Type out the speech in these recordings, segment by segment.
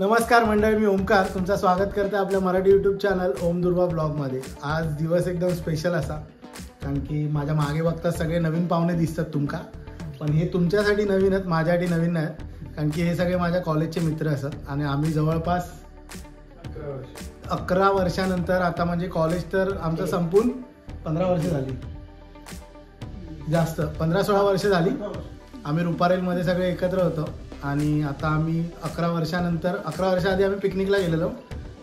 नमस्कार मंडळी, मी ओमकार तुमचं स्वागत करते आपल्या मराठी यूट्यूब चॅनल ओम दुर्वा ब्लॉगमध्ये। आज दिवस एकदम स्पेशल असा, कारण की माझ्या मागे बघता सगळे नवीन पाहुणे दिसतात तुमका, पण हे तुमच्यासाठी नवीन आहेत, माझ्यासाठी नवीन नाहीत, कारण की हे सगळे माझ्या कॉलेजचे मित्र असतात आणि आम्ही जवळपास 11 वर्षानंतर आता म्हणजे कॉलेज तर आमचं संपून 15 वर्ष झाली, जास्त 15-16 वर्ष झाली। आम्ही रुपारेलमध्ये सगळे एकत्र होतो आणि आता आम्ही 11 वर्षानंतर, 11 वर्षाआधी आम्ही पिकनिकला गेलेलो,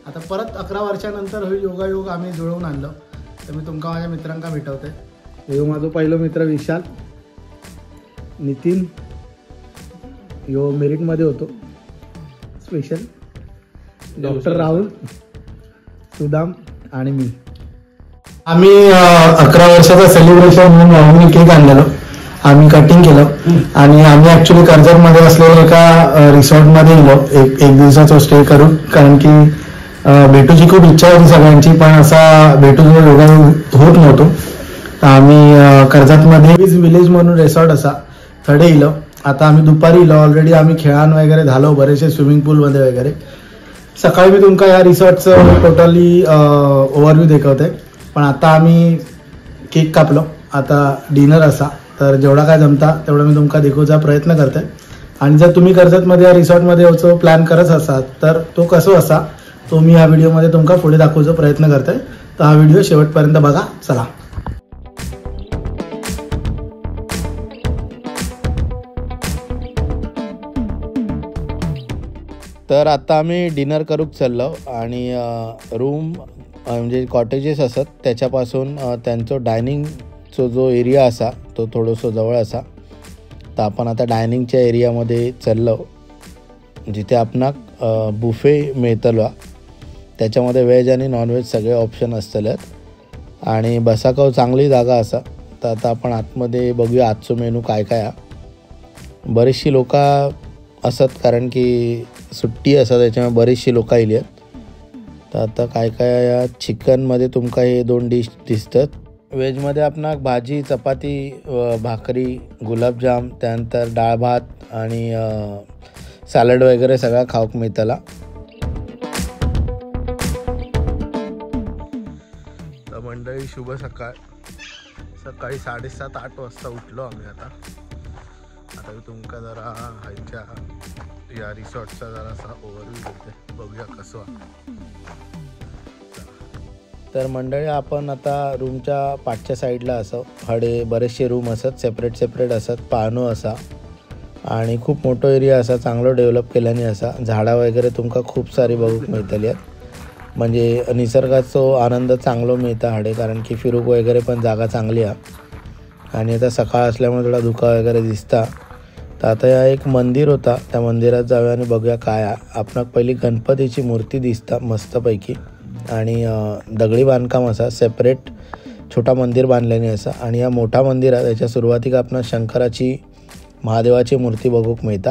आता परत 11 वर्षानंतर हे योगायोग आम्ही जुळवून आणलं। तर मी तुमका माझ्या मित्रांका भेटवते। ह्यो माझो पहिलो मित्र विशाल, नितीन ह्यो मेरिटमध्ये होतो स्पेशल, डॉक्टर राहुल, सुदाम आणि मी। आम्ही 11 वर्षाचं सेलिब्रेशन म्हणून राहुलने केक आणलेलो, आम्ही कटिंग केलं आणि आम्ही ॲक्च्युली कर्जतमध्ये असलेल्या एका रिसॉर्टमध्ये गेलो एक दिवसाचा स्टे करून, कारण की भेटूची खूप इच्छा होती सगळ्यांची, पण असा भेटूचा योगायोग होत नव्हतो। तर आम्ही कर्जतमध्ये विलेज म्हणून रिसॉर्ट असा थडे इलो। आता आम्ही दुपारी इलो, ऑलरेडी आम्ही खेळान वगैरे झालो बरेचसे स्विमिंग पूलमध्ये वगैरे। सकाळी मी तुमका या रिसॉर्टचं टोटली ओव्हरव्ह्यू दाखवते, पण आता आम्ही केक कापलो, आता डिनर असा, तर जेवढा काय जमता तेवढा मी तुमका दाखवचा प्रयत्न करते। आणि जर तुम्ही कर्जतमध्ये या रिसॉर्टमध्ये येऊचो प्लॅन करत असाल तर तो कसो असा तो मी या व्हिडिओमध्ये तुमका पुढे दाखवचा प्रयत्न करते। तर हा व्हिडिओ शेवटपर्यंत बघा। चला, तर आता आम्ही डिनर करूक चाललो आणि रूम म्हणजे कॉटेजेस असत त्याच्यापासून त्यांचो डायनिंगचो जो एरिया असा तो थोडंसं जवळ असा। तर आपण आता डायनिंगच्या एरियामध्ये चाललो, जिथे आपणाक बुफे मिळतलो, त्याच्यामध्ये व्हेज आणि नॉनव्हेज सगळे ऑप्शन असतले आणि बसाकव चांगली जागा असा। तर आता आपण आतमध्ये बघूया आजचो मेनू काय काय हा। बरीचशी लोकं असत, कारण की सुट्टी असा त्याच्यामुळे बरीचशी लोकं आली आहेत। तर आता काय काय या चिकनमध्ये तुमका हे 2 डिश दिसतात। व्हेजमध्ये आपणाक भाजी, चपाती, भाकरी, गुलाबजाम, त्यानंतर डाळ भात आणि सॅलड वगैरे सगळा खाऊक मिळतला। तर मंडळी शुभ सकाळ। सकाळी 7:30-8 वाजता उठलो आम्ही। आता आता मी तुमका जरा ह्याच्या या रिसॉर्टचा जरासा ओव्हरव्ह्यू देते, बघूया कसं। तर मंडळी आपण आता रूमच्या पाठच्या साईडला असं हडे बरेचसे रूम असत, सेपरेट सेपरेट असत, पानो असा आणि खूप मोठो एरिया असा, चांगलं डेव्हलप केल्याने असा, झाडा वगैरे तुमका खूप सारी बघूक मिळतली आहेत। म्हणजे निसर्गाचो आनंद चांगलो मिळता हडे, कारण की फिरूक वगैरे पण जागा चांगली आहे। आणि आता सकाळ असल्यामुळे थोडा धुका वगैरे दिसता। तर आता या एक मंदिर होता, त्या मंदिरात जाऊया आणि बघूया काय आहे। आपणाक पहिली गणपतीची मूर्ती दिसता मस्तपैकी आणि दगडी बांधकाम असा सेपरेट छोटा मंदिर बांधल्याने असा। आणि या मोठा मंदिर आहे त्याच्या सुरुवातीला आपणास शंकराची महादेवाची मूर्ती बघूक मिळता।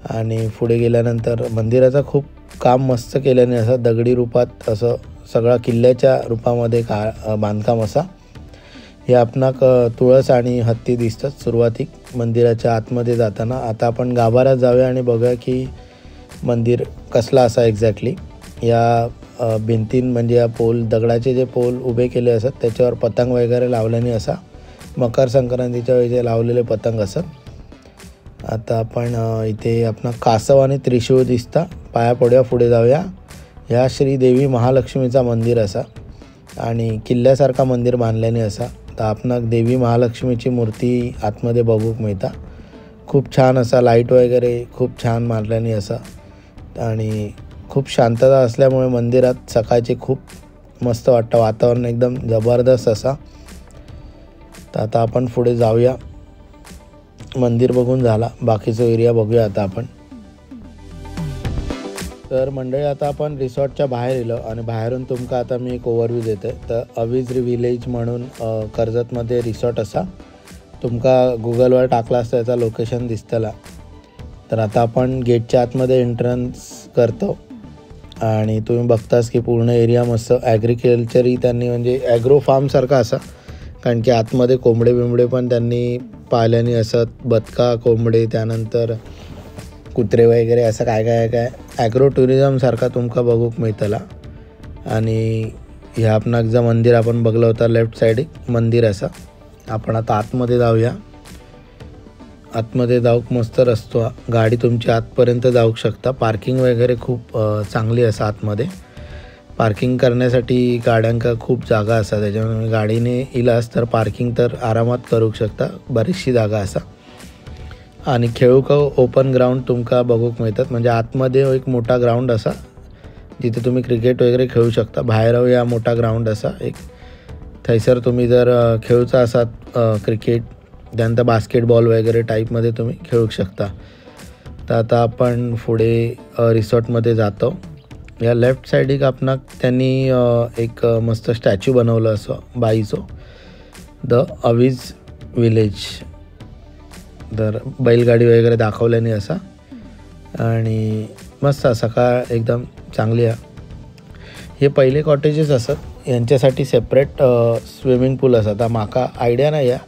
आणि पुढे गेल्यानंतर मंदिराचा खूप काम मस्त केल्याने असा दगडी रूपात असं सगळा किल्ल्याच्या रूपामध्ये का बांधकाम असा। हे आपणाक तुळस आणि हत्ती दिसतात सुरुवातीक मंदिराच्या आतमध्ये जाताना। आता आपण गाभाऱ्यात जाऊया आणि बघूया की मंदिर कसला असा एक्झॅक्टली। या भिंतीं म्हणजे या पोल दगडाचे जे पोल उभे केले असत त्याच्यावर पतंग वगैरे लावल्याने असा मकर संक्रांतीच्या वेळी जे लावलेले पतंग असत। आता आपण इथे आपणा कासव आणि त्रिशूळ दिसता, पाया पडूया, पुढे जाऊया। ह्या श्री देवी महालक्ष्मीचा मंदिर असा आणि किल्ल्यासारखा मंदिर बांधल्याने असा। तर आपणाक देवी महालक्ष्मीची मूर्ती आतमध्ये बघूक मिळता। खूप छान असा लाईट वगैरे खूप छान मारल्याने असा आणि खूप शांतता असल्यामुळे मंदिरात सकाळचे खूप मस्त वाटतं, वातावरण एकदम जबरदस्त असा। तर आता आपण पुढे जाऊया, मंदिर बघून झाला, बाकीचा एरिया बघूया आता आपण। तर मंडळी आता आपण रिसॉर्टच्या बाहेर येलो आणि बाहेरून तुमका आता मी एक ओव्हरव्ह्यू देते। तर अविज विलेज म्हणून कर्जतमध्ये रिसॉर्ट असा, तुमका गुगलवर टाकला असता त्याचा लोकेशन दिसतला। तर आता आपण गेटच्या आतमध्ये एंट्रन्स करतो आणि तुम्ही बघतास की पूर्ण एरिया मस्त ॲग्रिकल्चरही त्यांनी म्हणजे ॲग्रो फार्मसारखा असा, कारण की आतमध्ये कोंबडे बिंबडे पण त्यांनी पाळल्याने असत, बदका कोंबडे, त्यानंतर कुत्रे वगैरे असं काय काय काय ॲग्रो टुरिझम सारखा तुमकां बघूक मेळटला. आणि ह्या आपणाक जो मंदिर आपण बघलं होता लेफ्ट सायडीक मंदिर आसा. आपण आता आतमध्ये जाऊया. आतमध्ये जाऊक मस्त रस्तो, गाडी तुमची आतपर्यंत जाऊ शकता. पार्किंग वगैरे खूप चांगली आसा. आतमध्ये पार्किंग करण्यासाठी गाड्यांका खूप जागा आसा, त्याच्यामुळे गाडीने इलास तर पार्किंग तर आरामात करूक शकता, बरीचशी जागा आसा. आणि खेळूक ओपन ग्राउंड तुमका बघूक मेळतात, म्हणजे आतमध्ये एक मोठा ग्राउंड आसा जिथे तुम्ही क्रिकेट वगैरे खेळू शकता. बाहेर या मोठा ग्राउंड आसा एक, थंयसर तुम्ही जर खेळूचा आसात क्रिकेट, त्यानंतर बास्केटबॉल वगैरे टाईपमध्ये तुम्ही खेळू शकता. तर आता आपण पुढे रिसॉर्टमध्ये जातो. या लेफ्ट साईडीक आपणाक त्यांनी एक मस्त स्टॅच्यू बनवलं असं बाईचो, the अवीज विलेज. तर बैलगाडी वगैरे दाखवल्याने असा आणि मस्त सकाळ एकदम चांगली आहे. हे पहिले कॉटेजेस असत, यांच्यासाठी सेपरेट स्विमिंग पूल असत. आता माका आयडिया नाही आहे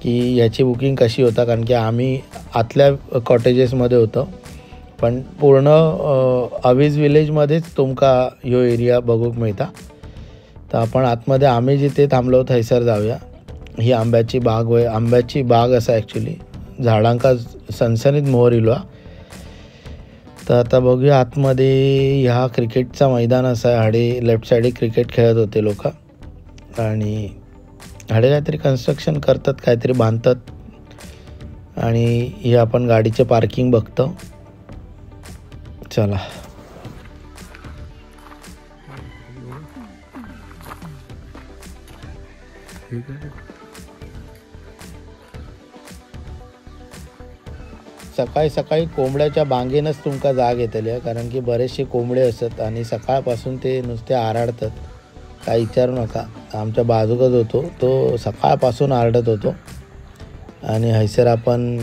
की याची बुकिंग कशी होता, कारण की आम्ही आतल्या कॉटेजेसमध्ये होतो, पण पूर्ण अवीज विलेजमध्येच तुमका ह्यो एरिया बघूक मेळता. तर आपण आतमध्ये आम्ही जिथे थांबलो थंयसर जाऊया. ही आंब्याची बाग वय, आंब्याची बाग असा ॲक्च्युली, झाडांका सनसनीत मोहर इलो. तर आता बघूया आतमध्ये. ह्या क्रिकेटचा मैदान असा, हाडे लेफ्ट साईड क्रिकेट खेळत होते लोक आणि हाडे काहीतरी कन्स्ट्रक्शन करतात, काहीतरी बांधतात. आणि हे आपण गाडीचे पार्किंग बघतो. चला सकाळी सकाळी कोंबड्याच्या बांगेनच तुमका जाग येतली, कारण की बरेचसे कोंबडे असत आणि सकाळपासून ते नुसते आराडतात, काय विचारू नका. आमच्या बाजूकच होतो तो, सकाळपासून आरडत होतो. आणि हैसर आपण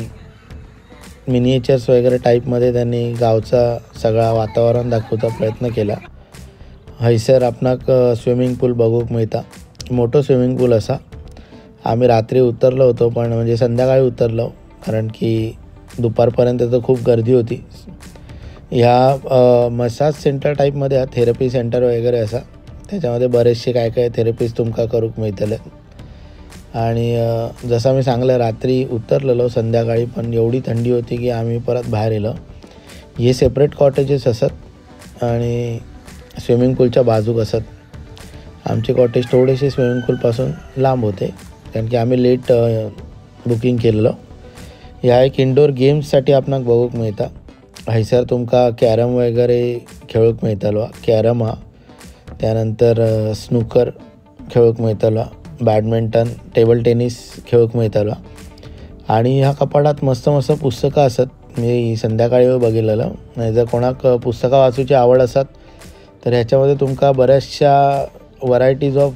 मिनिएचर्स वगैरे टाईपमध्ये त्यांनी गावचा सगळा वातावरण दाखवचा प्रयत्न केला. हैसर आपणाक स्विमिंग पूल बघूक मेळता, मोठो स्विमिंग पूल असा. आम्ही रात्री उतरलो होतो, पण म्हणजे संध्याकाळी उतरलो, कारण की दुपारपर्यंत तर खूप गर्दी होती. ह्या मसाज सेंटर टाईपमध्ये थेरपी सेंटर वगैरे असा, त्याच्यामध्ये बरेचसे काय काय थेरपीज तुमका करूक मेळतले. आणि जसं मी सांगलं रात्री उतरलेलो संध्याकाळी, पण एवढी थंडी होती की आम्ही परत बाहेर येलो. हे सेपरेट कॉटेजेस असत आणि स्विमिंग पूलच्या बाजूक असत. आमचे कॉटेज थोडेसे स्विमिंग पूलपासून लांब होते, कारण की आम्ही लेट बुकिंग केलेलं. ह्या एक इनडोअर गेम्ससाठी आपणाक बघूक मेळता. हयसर तुमका कॅरम वगैरे खेळूक मेळतलो, कॅरम हा, त्यानंतर स्नूकर खेळूक मेळतलो, बॅडमिंटन, टेबल टेनिस खेळूक मेळतलो. आणि ह्या कपाटात मस्त मस्त पुस्तकं असत. मी संध्याकाळी बघितलेलं. जर कोणाक पुस्तकं वाचूची आवड असत तर ह्याच्यामध्ये तुमका बऱ्याचशा व्हरायटीज ऑफ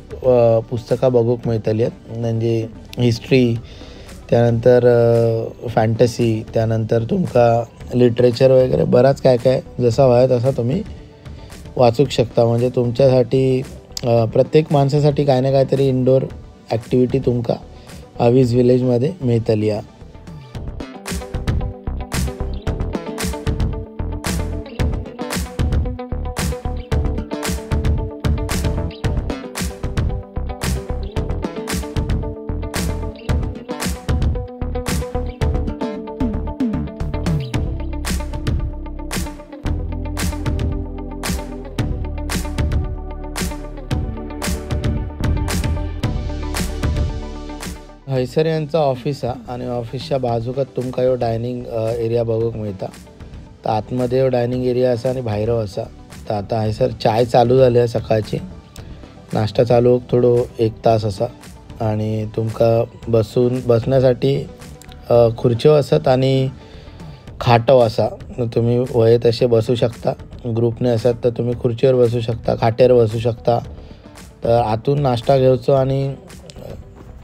पुस्तकं बघूक मेळतली आहेत. म्हणजे हिस्ट्री, त्यानंतर फॅन्टसी, त्यानंतर तुमका लिटरेचर वगैरे बराच काय काय जसा हवा तसा तुम्ही वाचूक शकता. म्हणजे तुमच्यासाठी प्रत्येक माणसासाठी काय ना काहीतरी इनडोअर ॲक्टिव्हिटी तुमका अवीज विलेजमध्ये मेळतली आहे. हयसर यांचा ऑफिस हा आणि ऑफिसच्या बाजूकात तुमका ह्यो डायनिंग एरिया बघूक मेळता. तर आतमध्ये ह्यो डायनिंग एरिया असा आणि भायर असा. तर आता हयसर चाय चालू झाली आहे सकाळची, नाश्ता चालू होऊक थोडो एक तास असा. आणि तुमका बसण्यासाठी खुर्च्यो असत आणि खाटो असा, तुम्ही वय तसे बसू शकता. ग्रुपने असत तर तुम्ही खुर्चीवर बसू शकता, खाटेर बसू शकता. तर आतून नाश्ता घेवचो आणि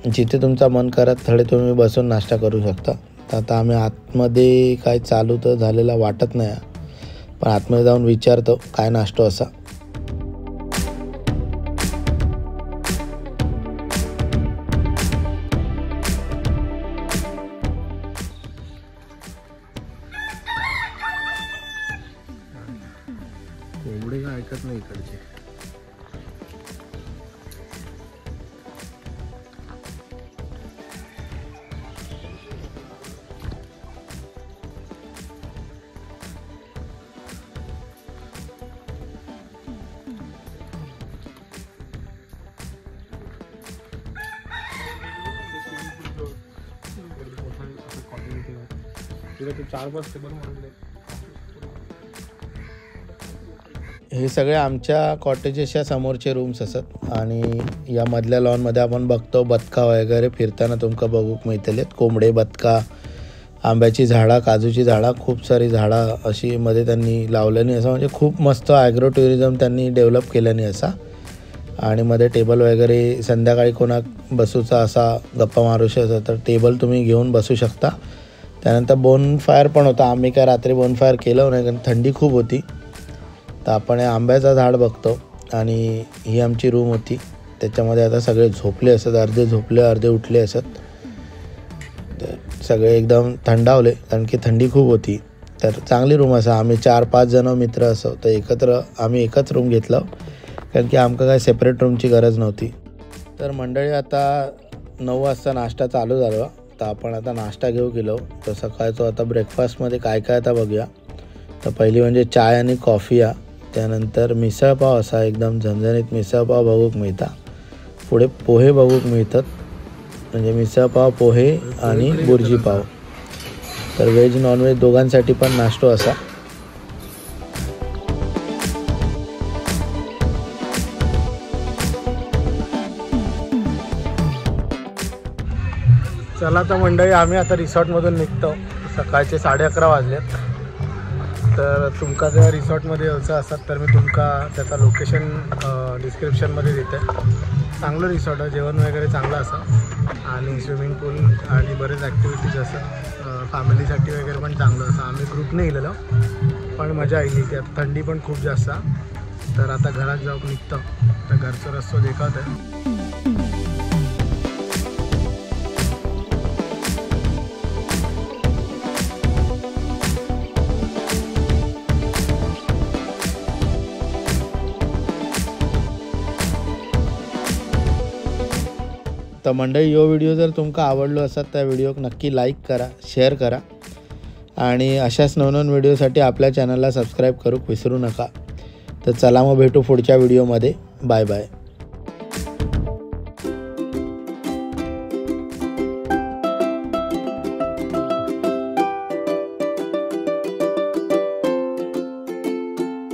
जिथे तुमचा मन करत थोडे तुम्ही बसून नाश्ता करू शकता. तर आता आम्ही आतमध्ये काय चालू तर झालेला वाटत नाही, पण आतमध्ये जाऊन विचारतो काय नाश्तो असा. हे सगळे आमच्या कॉटेजेसच्या समोरचे रूम्स असत आणि या मधल्या लॉनमध्ये आपण बघतो बदका वगैरे फिरताना तुमका बघूक मिळतले. कोंबडे, बदका, आंब्याची झाडा, काजूची झाडा, खूप सारी झाडा अशी मध्ये त्यांनी लावलेली असा. म्हणजे खूप मस्त ॲग्रो टुरिझम त्यांनी डेव्हलप केल्याने असा. आणि मध्ये टेबल वगैरे संध्याकाळी कोणाक बसूचा असा गप्पा मारूशी असा तर टेबल तुम्ही घेऊन बसू शकता. त्यानंतर बोन फायर पण होता. आम्ही काय रात्री बोन फायर केलं नाही कारण थंडी खूप होती. तर आपण हे आंब्याचं झाड बघतो आणि ही आमची रूम होती. त्याच्यामध्ये आता सगळे झोपले असत, अर्धे झोपले अर्धे उठले असत. तर सगळे एकदम थंडावले कारण की थंडी खूप होती. तर चांगली रूम असा. आम्ही 4-5 जण मित्र असो तर एकत्र आम्ही एकच रूम घेतलं कारण की आमका काय सेपरेट रूमची गरज नव्हती. तर मंडळी आता 9 वाजता नाश्ता चालू झाला. तर आपण आता नाश्ता घेऊ गेलो. तर सकाळचं आता ब्रेकफास्टमध्ये काय काय आता बघूया. तर पहिली म्हणजे चाय आणि कॉफी या. त्यानंतर मिसळपाव असा एकदम झणझणीत मिसळपाव बघूक मिळता. पुढे पोहे बघूक मिळतात, म्हणजे मिसळपाव, पोहे आणि बुर्जी पाव. तर व्हेज नॉनव्हेज दोघांसाठी पण नाश्तो असा. चला तर मंडळी आम्ही आता रिसॉर्टमधून निघतो. सकाळचे 11:30 वाजलेत. तर तुमका जर रिसॉर्टमध्ये यायचं असत तर मी तुमका त्याचा लोकेशन डिस्क्रिप्शनमध्ये देते. चांगलं रिसॉर्ट आहे, जेवण वगैरे चांगलं असं आणि स्विमिंग पूल आणि बरेच ॲक्टिव्हिटीज असं फॅमिलीसाठी वगैरे पण चांगलं असं. आम्ही ग्रुपने गेलेलो पण मजा आली की आता थंडी पण खूप जास्त. तर आता घरात जाऊन निघतो. तर घरचा रस्तो देखावत आहे. तर मंडळी यो व्हिडिओ जर तुमका आवडलो असाल त्या व्हिडिओक नक्की लाईक करा, शेअर करा आणि अशाच नवनवीन व्हिडिओसाठी आपल्या चॅनलला सबस्क्राईब करूक विसरू नका. तर चला मग भेटू पुढच्या व्हिडिओमध्ये. Bye bye.